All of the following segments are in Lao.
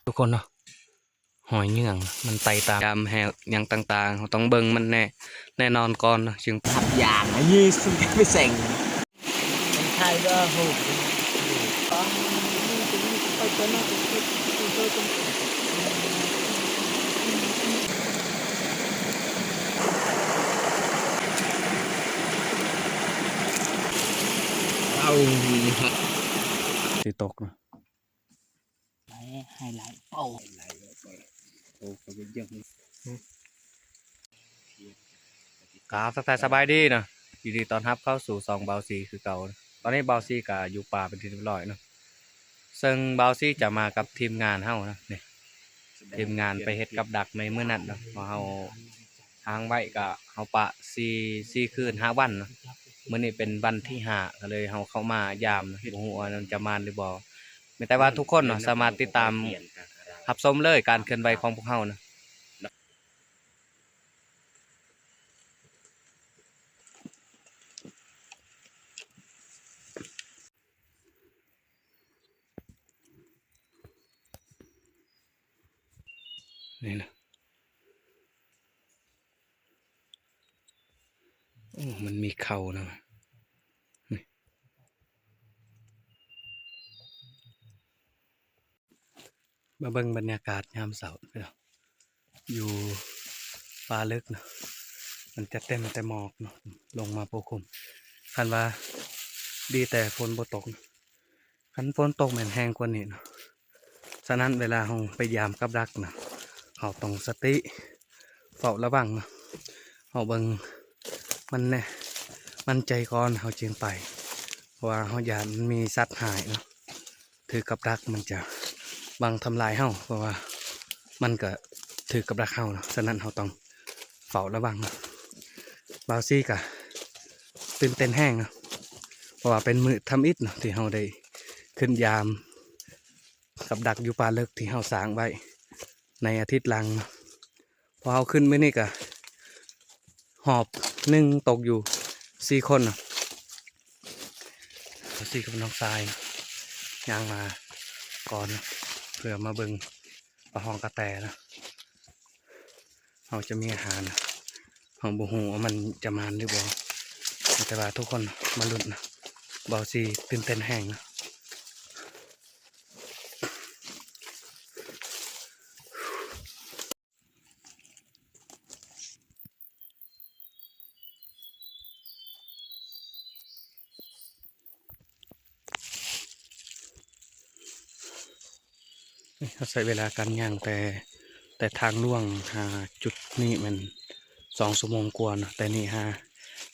ທຸກຄົນເນາະ ຮອຍເຫຍື່ອງມັນໄຕ່ຕາມ ຍາມແຫ້ວຫຍັງຕ່າງໆ ເຮົາຕ້ອງເບິ່ງມັນແນ່ ແນ່ນອນກ່ອນເນາະ ຈຶ່ງ ຮັບຢ່າງນີ້ສຸດໄປແສງ ມັນໄທວ່າໂຫ ເອົາ ຊິຕົກເນາະ. ໃຫ້ຫຼາຍເປົ້າ ກາບທັກທາຍສະບາຍດີເນາະ ຍິນດີຕ້ອນຮັບເຂົ້າສູ່ຊ່ອງບ່າວຊີຄືເກົ່າ. ຕອນນີ້ບ່າວຊີກະຢູ່ປ່າເປັນທີ່ຮຽບຮ້ອຍເນາະ ເຊິ່ງບ່າວຊີຈະມາກັບທີມງານເຮົາເນາະ ນີ້ ທີມງານໄປເຮັດກັບດັກໃນມື້ນັ້ນເນາະ ເພາະເຮົາ ຄ້າງໄວ້ກະເຮົາປະສີ່ ສີ່ຄືນຫ້າວັນເນາະ ມື້ນີ້ເປັນວັນທີຫ້າ ກະເລີຍເຮົາເຂົ້າມາຢາມ ບໍ່ຮູ້ວ່າມັນຈະໝານຫຼືບໍ່ ມີແຕ່ວ່າທຸກຄົນເນາະ ສາມາດຕິດຕາມຮັບຊົມເລີຍ ການເຄື່ອນໄຫວຂອງພວກເຮົາເນາະ. ນີ້ນະ ໂອ້ ມັນມີເຂົ້ານະ ນີ້ ມາເບິ່ງບັນຍາກາດຍາມເຊົ້າເດີ ຢູ່ປ່າເລິກເນາະ ມັນຈະເຕັມແຕ່ໝອກເນາະ ລົງມາປົກຄຸມ ຄັນວ່າດີແຕ່ຝົນບໍ່ຕົກ ຄັນຝົນຕົກແມ່ນແຮງກວ່ານີ້ເນາະ. ສະນັ້ນເວລາເຮົາໄປຢາມກັບດັກນະ ເຮົາຕ້ອງສະຕິ ເຝົ້າລະວັງນະ ເຮົາເບິ່ງມັນແນ່ ໝັ້ນໃຈກ່ອນເຮົາຈຶ່ງໄປ ເພາະວ່າເຮົາຢ້ານມັນມີສັດຮ້າຍເນາະ ຖືກກັບດັກມັນຈະຫວັງທຳລາຍເຮົາ ເພາະວ່າມັນກະຖືກກັບດັກເຮົາເນາະ ສະນັ້ນເຮົາຕ້ອງເຝົ້າລະວັງເນາະ. ບ່າວຊີກະຕື່ນເຕັ້ນແຮງເນາະ ເພາະວ່າເປັນມື້ທຳອິດເນາະ ທີ່ເຮົາໄດ້ຂຶ້ນຢາມ ກັບດັກຢູ່ປ່າເລິກທີ່ເຮົາສ້າງໄວ້ໃນອາທິດຫຼັງເນາະ ເພາະເຮົາຂຶ້ນມື້ນີ້ກະຮອບໜຶ່ງຕົກຢູ່ສີ່ຄົນເນາະ ສີ່ກັບນ້ອງຊາຍເນາະ ຍ່າງມາກ່ອນເນາະ ເພື່ອມາເບິ່ງປາຮອງກະແຕເນາະ. ເຮົາຈະມີອາຫານ ເຮົາບໍ່ຮູ້ວ່າມັນຈະໝານຫຼືບໍ່ ແຕ່ວ່າທຸກຄົນມາລຸ້ນນະ ບ່າວຊີຕື່ນເຕັ້ນແຮງນະ. ເຮົາໃຊ້ເວລາການຍ່າງແຕ່ ແຕ່ທາງຫຼວງຫາຈຸດນີ້ແມ່ນສອງຊົ່ວໂມງກວ່າເນາະ ແຕ່ນີ້ຫາ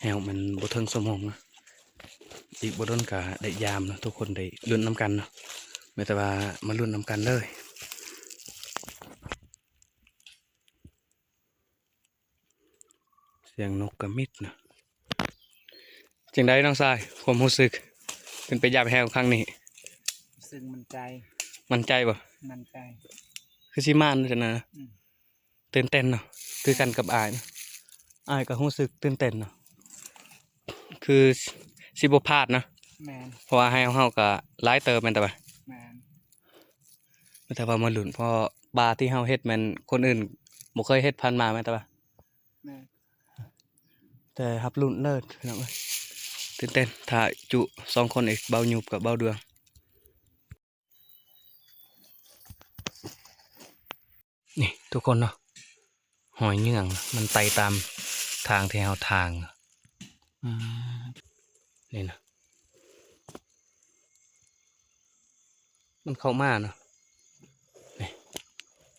ແຫ້ວແມ່ນບໍ່ເຖິງຊົ່ວໂມງເນາະ ອີກບໍ່ດົນກະໄດ້ຢາມເນາະ ທຸກຄົນໄດ້ລຸ້ນນຳກັນເນາະ ແມ່ນແຕ່ວ່າມາລຸ້ນນຳກັນເລີຍ. ສຽງນົກກະມິດນະ. ຈັ່ງໃດນ້ອງຊາຍ ຄວາມຮູ້ສຶກຂຶ້ນໄປຢາມແຫ້ວຄັ້ງນີ້? ຮູ້ສຶກໝັ້ນໃຈ. ໝັ້ນໃຈບໍ່? ໝັ້ນໃຈ. ຄືຊິໝານຊັ້ນນະ. ອືມ. ຕື່ນເຕັ້ນເນາະ ຄືກັນກັບອ້າຍນະ. ອ້າຍກໍຮູ້ສຶກຕື່ນເຕັ້ນເນາະ ຄືຊິບໍ່ພາດນະ. ແມ່ນ. ເພາະວ່າແຫ້ວເຮົາກໍຫຼາຍເຕີບແມ່ນແຕ່ວ່າ. ແມ່ນ. ແຕ່ວ່າມາລຸ້ນ ເພາະປ່າທີ່ເຮົາເຮັດແມ່ນຄົນອື່ນບໍ່ເຄີຍເຮັດຜ່ານມາແມ່ນແຕ່ວ່າ. ແມ່ນ. ແຕ່ຮັບລຸ້ນເລີຍພີ່ນ້ອງເອີຍ ຕື່ນເຕັ້ນ. ຖ້າຈຸສອງຄົນອີກ ເບົາຫຍຸບກັບເບົາດວງ. ນີ້ທຸກຄົນເນາະ ຮອຍເຫຍື່ອງມັນໄຕ່ຕາມທາງທີ່ເຮົາທາງ. ອືມ ນີ້ນະ ມັນເຂົ້າມາເນາະ ນີ້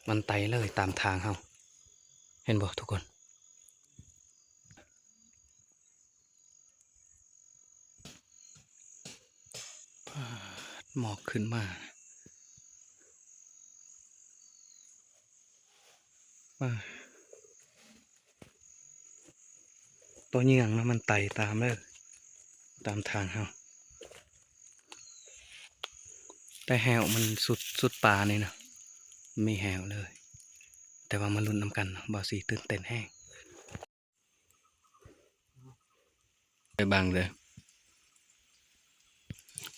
ມັນໄຕ່ເລີຍຕາມທາງເຮົາ ເຫັນບໍ່ທຸກຄົນ? ປາດ ໝອກຂຶ້ນມາ ປາດ ຕົວເຫຍື່ອງນະ ມັນໄຕ່ຕາມເດີ ຕາມທາງເຮົາ ແຕ່ແຫ້ວມັນສຸດ ສຸດປ່ານີ້ນະ ມີແຫ້ວເລີຍ ແຕ່ວ່າມາລຸ້ນນຳກັນ ບ່າວສີຕື່ນເຕັ້ນແຮງ. ໄປບັງເດີ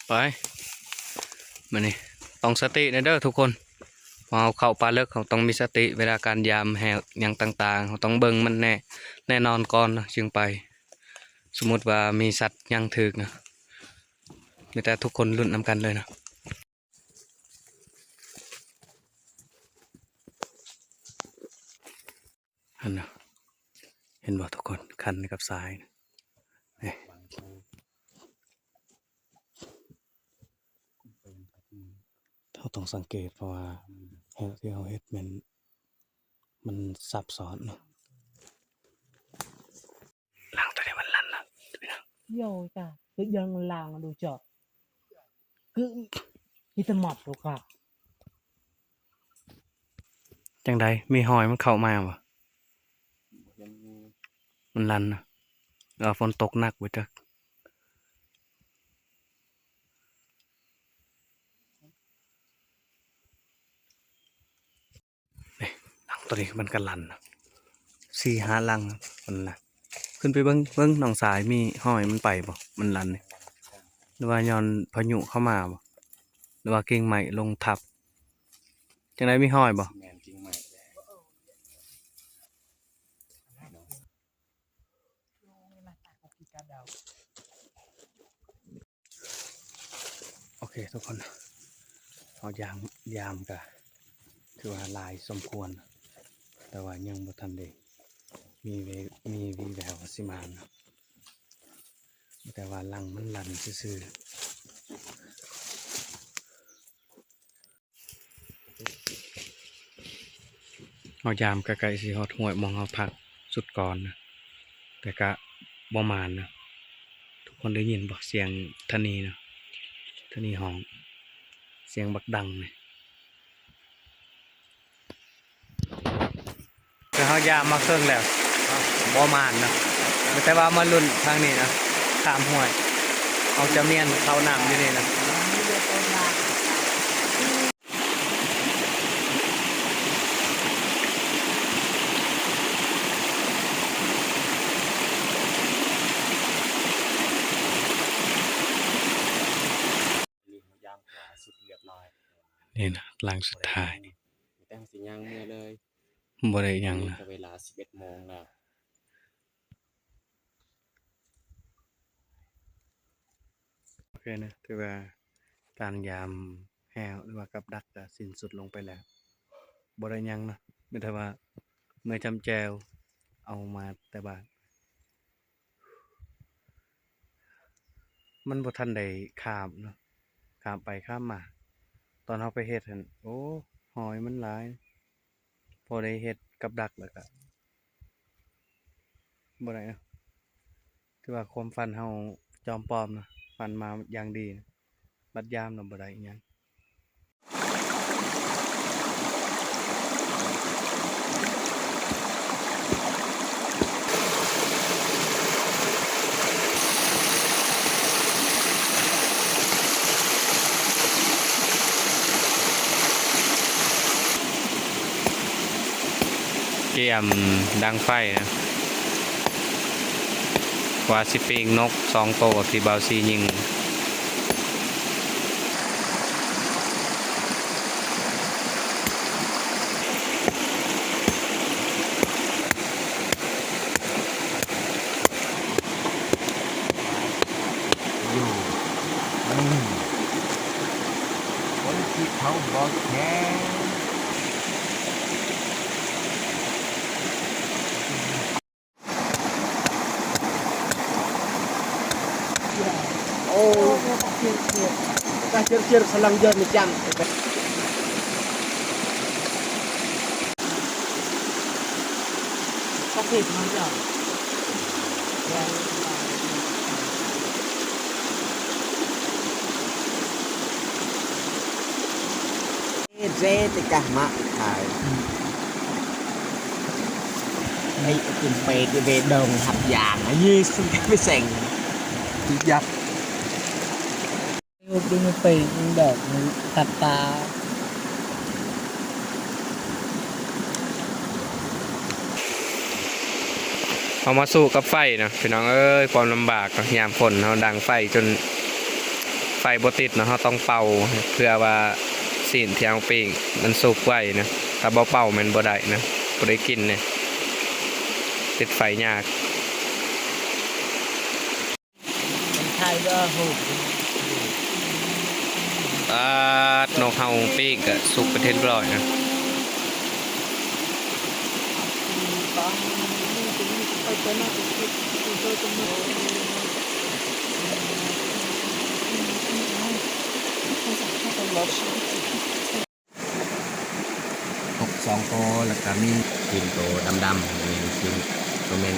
ໄປ ມານີ້ ຕ້ອງສະຕິແດ່ເດີທຸກຄົນ ເຮົາເຂົ້າປ່າເລິກ ເຮົາຕ້ອງມີສະຕິເວລາການຢາມແຫ້ວຫຍັງຕ່າງໆ ເຮົາຕ້ອງເບິ່ງມັນແນ່ ແນ່ນອນກ່ອນນະ ຈຶ່ງໄປ. ສົມມຸດວ່າມີສັດຫຍັງຖືກນະ ມີແຕ່ທຸກຄົນລຸ້ນນຳກັນເລີຍນະ. ຫັ້ນນະ ເຫັນບໍ່ທຸກຄົນ? ຄັນກັບຊາຍນີ້ ເຮົາຕ້ອງສັງເກດ ເພາະວ່າແນວທີ່ເຮົາເຮັດແມ່ນມັນຊັບຊ້ອນເນາະ. ຫຼັງໂຕນີ້ມັນລັນນະ ໂຍກະຄືຍັງຫຼັງດູເຈາະ ຄື ຄິດຕະໝອດໂຕກະ ຈັ່ງໃດ? ມີຫອຍມັນເຂົ້າມາບໍ່? ມັນລັນນະ ແລ້ວຝົນຕົກໜັກບໍ່ຈັກ. ນີ້ ຫຼັງໂຕນີ້ມັນກະລັນນະ ສີ່ຫ້າຫຼັງພຸ້ນນະ. ຂຶ້ນໄປເບິ່ງ ເບິ່ງນ້ອງຊາຍ ມີຫອຍມັນໄປບໍ່? ມັນລັນນີ້ ຫຼືວ່າຍ້ອນພາຍຸເຂົ້າມາບໍ່? ຫຼືວ່າກິ່ງໄມ້ລົງທັບ? ຈັ່ງໃດ ມີຫອຍບໍ່? ແມ່ນກິ່ງໄມ້ແຫຼະ. ໂອເຄທຸກຄົນ ເຮົາຢາມ ຢາມກະຖືວ່າຫຼາຍສົມຄວນ ແຕ່ວ່າຍັງບໍ່ທັນໄດ້ມີເວ ມີວີແວວວ່າຊິມານະ ແຕ່ວ່າຫຼັງມັນລັນຊື່ໆ. ເຮົາຢາມກະໃກ້ຊິຮອດຫ້ວຍໝ່ອງເຮົາພັກຊຸດກ່ອນນະ ແຕ່ກະບໍ່ໝານນະ. ທຸກຄົນໄດ້ຍິນບໍ່ ສຽງທະນີນະ ທະນີຮ້ອງ ສຽງບັກດັງນີ້. ຄືເຮົາຢາມມາເຄິ່ງແລ້ວ ບໍ່ໝານນະ ມີແຕ່ວ່າມາລຸ້ນທາງນີ້ນະ ຂ້າມຫ້ວຍ ອອກຈາກມຽນເຂົ້ານ້ຳຢູ່ນີ້ນະ. ນີ້ນະ ຫຼັງສຸດທ້າຍ ແຕ່ຊິຍ່າງເມືອເລີຍ ບໍ່ໄດ້ຫຍັງນະ ເວລາສິບເອັດໂມງແລ້ວ. ໂອເຄນະ ຖືວ່າການຢາມແຮ້ວ ຫຼືວ່າກັບດັກກະສິ້ນສຸດລົງໄປແລ້ວ ບໍ່ໄດ້ຫຍັງນະ ມີແຕ່ວ່າເມືອຈຳແຈ່ວ ເອົາມາແຕ່ບ້ານ ມັນບໍ່ທັນໄດ້ຂ້າມເນາະ ຂ້າມໄປຂ້າມມາ ຕອນເຮົາໄປເຮັດຫັ້ນ ໂອ້ ຫອຍມັນຫຼາຍ ພໍໄດ້ເຮັດກັບດັກແລ້ວກະບໍ່ໄດ້ເນາະ. ຖືວ່າຄວາມຝັນເຮົາຈອມປອມນະ ຝັນມາຢ່າງດີນະ ບັດຢາມລະບໍ່ໄດ້ອີ່ຫຍັງ. ກຽມດັງໄຟນະ ວ່າຊິປີ້ງນົກສອງໂຕທີ່ບ່າວຊີຍິງ. ຢູ່ ອືມ ຄົນທີ່ເຂົາບໍ່ແຄ. ໂອ້ ກະເຈີນເຈີນສະລັງເຢີນມາຈັງ. ປະເທດເຮົາເຈົ້າ ເຈຕິກະມະໄທ ໄອ້ກຸມເປດເວດົງຮັບຢາງ ຍືສໄປແສງ ຍັບ. ຮູບດຶງໄປດອກຕັດຕາ. ເຮົາມາສູ້ກັບໄຟນະພີ່ນ້ອງເອີຍ ຄວາມລຳບາກເນາະ ຍາມຝົນເຮົາດັງໄຟຈົນໄຟບໍ່ຕິດເນາະ ເຮົາຕ້ອງເປົ່າເພື່ອວ່າໄຟ ຕີນທີ່ເຮົາປີ້ງມັນສຸກໄວນະ ຖ້າບໍ່ເປົ່າແມ່ນບໍ່ໄດ້ນະ ບໍ່ໄດ້ກິນເດ້ ຕິດໄຟຍາກ. ປາດ ນົກເຮົາປີ້ງກະສຸກເປັນທີ່ຮຽບຮ້ອຍນະ. ນົກສອງໂຕ ແລ້ວກະມີຊີ້ນໂຕດຳໆ ແມ່ນຊີ້ນໂຕແມ່ນ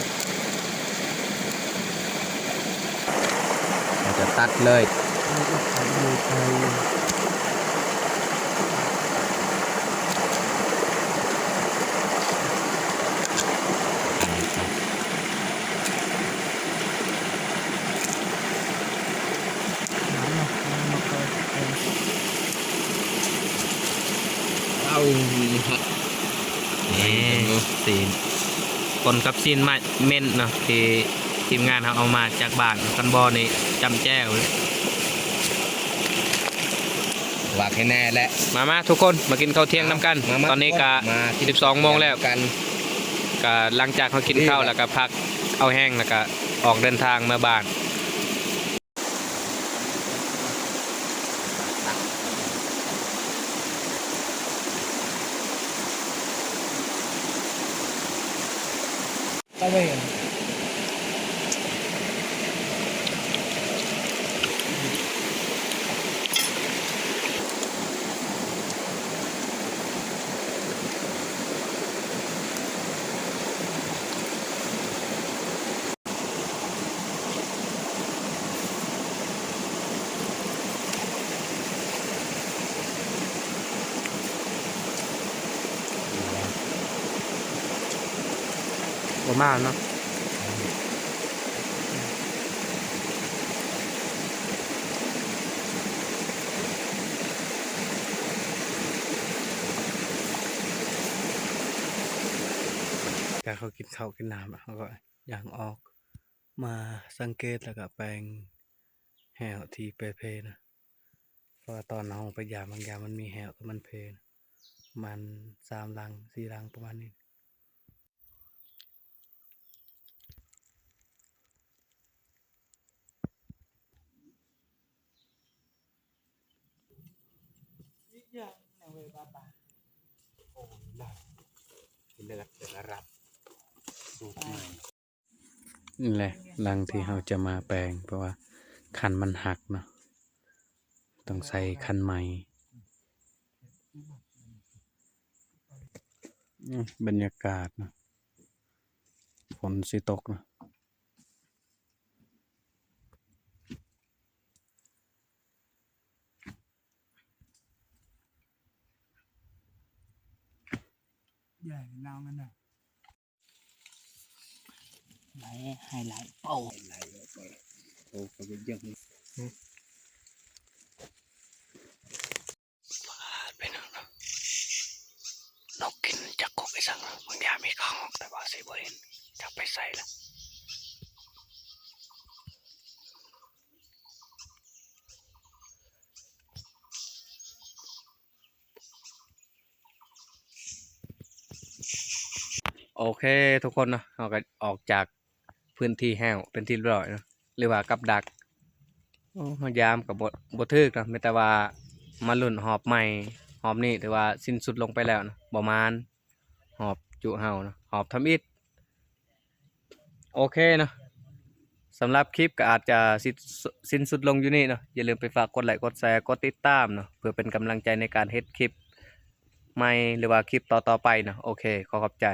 ເຮົາຈະຕັດເລີຍ. ເອົາ ນີ້ ຊີ້ນ ປົນກັບຊີ້ນມາເມັ້ນເນາະ ທີ່ທີມງານເຮົາເອົາມາຈາກບ້ານ ຄັນບໍ່ນີ້ຈ້ຳແຈ່ວ. ວ່າແຄ່ແນ່ແຫຼະ ມາໆ ທຸກຄົນ ມາກິນເຂົ້າທ່ຽງນຳກັນ. ມາໆ ຕອນນີ້ກະ ມາກິນ ສິບສອງໂມງແລ້ວ ກັນ ກະຫຼັງຈາກເຮົາກິນເຂົ້າ ແລ້ວກະພັກເອົາແຮງ ແລ້ວກະອອກເດີນທາງເມືອບ້ານ. ຕະເວນ ບໍ່ມາເນາະ. ກະເຂົາກິນເຂົ້າກິນນ້ຳ ເຮົາກໍຍ່າງອອກມາສັງເກດ ແລ້ວກະແປງແຫ້ວທີ່ເປ່ເພນະ. ເພາະວ່າຕອນເຮົາໄປຢາມບາງຢ່າງມັນມີແຫ້ວ ມັນເພນະ ປະມານສາມຫຼັງ ສີ່ຫຼັງ ປະມານນີ້. ນີ້ແຫຼະຫຼັງທີ່ເຮົາຈະມາແປງ ເພາະວ່າຄັນມັນຫັກເນາະ ຕ້ອງໃສ່ຄັນໃໝ່. ອືມ ບັນຍາກາດເນາະ ຝົນຊິຕົກເນາະ. ໄຫຼ ໃຫ້ໄຫຼ ເປົ່າ ໄຫຼ ເປົ່າ ໂອ້ ເຂົາເຮັດຫຍັງ ປາດ ພີ່ນ້ອງເນາະ ນົກກິນຈັກກົກອີ່ສັງເນາະ ບາງຢ່າງມີເຂົ້າ ແຕ່ວ່າຊິບໍ່ເຫັນ ຈັກໄປໃສລະ. ໂອເຄທຸກຄົນເນາະ ເຮົາກໍອອກຈາກພື້ນທີ່ແຫ້ວເປັນທີ່ຮຽບຮ້ອຍເນາະ ຫຼືວ່າກັບດັກ. ໂອ້ ເຮົາຢາມກໍບໍ່ ບໍ່ຖືກເນາະ ມີແຕ່ວ່າມາລຸ້ນຮອບໃໝ່ ຮອບນີ້ຖືວ່າສິ້ນສຸດລົງໄປແລ້ວເນາະ ບໍ່ໝານ ຮອບຈຸເຮົາເນາະ ຮອບທຳອິດ. ໂອເຄເນາະ ສຳລັບຄລິບກໍອາດຈະສິ້ນ ສິ້ນສຸດລົງຢູ່ນີ້ເນາະ ຢ່າລືມໄປຝາກກົດໄລ ກົດແຊ ກົດຕິດຕາມເນາະ ເພື່ອເປັນກຳລັງໃຈໃນການເຮັດຄລິບໃໝ່ ຫຼືວ່າຄລິບຕໍ່ໆໄປເນາະ. ໂອເຄ ຂໍຂອບໃຈ.